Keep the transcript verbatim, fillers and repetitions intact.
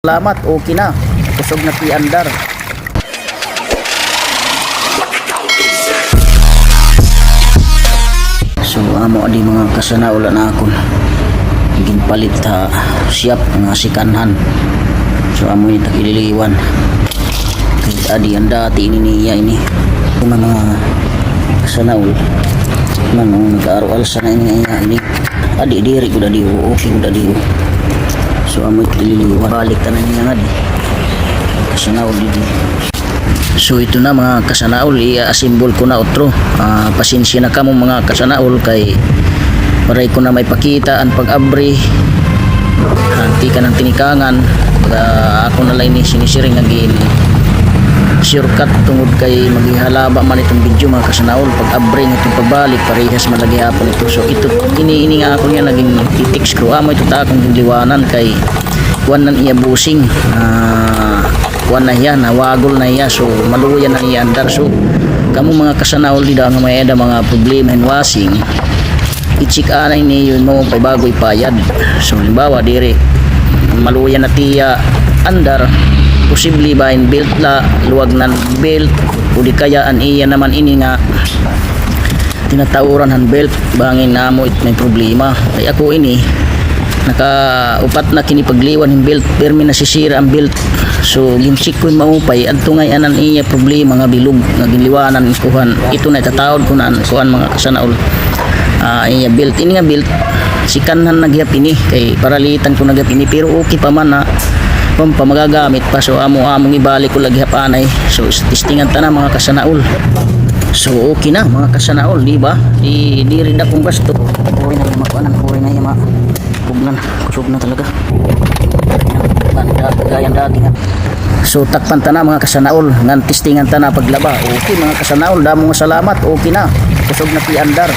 Salamat, okay na. Kusog na it iya andar. So, amo adi mga kasanaol an akon ginpalit ha shop nga second hand. So, amo ini it ak ililiwan. Kay adi an dati ini niya ini. Mga kasanaol. Ano, nag-aarual sana ini niya ini. Adi, diri gud adi, o, okay gud adi, o. So, amo it ililiwan. Balik tanan niya nga di. Kasanaol didi. So, ito na, mga kasanaol, i-assemble ko na utro. Ah, pasensya na kamo, mga kasanaol, kay waray ko na maipakita an pag-abri. Anti ka ng tinikangan. Baga ako na la ini sinisiring nga gin-shortcut tungod kay maghihalaba man iton video, mga kasanaol. Pag-abri nga iton pagbalik, parehas man la gihapon ito. So, ito, ini, ini nga ako niya naging titik screw. Amo ito ta akon ginliwanan kay kuan na an iya bushing. Ah, kuan na hiya, nawagol na hiya. So, maluya na an iya andar. So, kamo mga kasanaol dida nga may-ada mga problema hin washing, i-check anay niyo maupay bago ipayad. So, halimbawa, diri, maluya na it iya andar, posible ba hin belt la, luwag na an belt, o di kaya an iya naman ini nga tinatauran han belt, bangin amo it may problema. Kay ako ini, nakaupat na kini pagliwan hin belt, pirmi nasisira an belt. So, gin-check ko hin maupay, adto ngay-an an iya problema nga bilog, nga ginliwanan kuan. Ito na, itataod ko na an kuan, mga kasanaol. Ah, iya belt, ini nga belt, second hand na gihap ini, kay paralitan ko na gihap ini, pero okay pa man na, pam-, pa magagamit pa. So, amo, among ibalik ko la gihap anay. So, testingan ta na, mga kasanaol. So, okay na, mga kasanaol, di ba? Di, diri dakong gasto. Puri na iya makuanan, puri na iya ma-, pugnan. Kusog na talaga. Takpan, da-, gaya dati nga. So, takpan ta na, mga kasanaol. Ngan testingan ta na paglaba. Okay, mga kasanaol, damo nga salamat. Okay na. Kusog na it iya andar.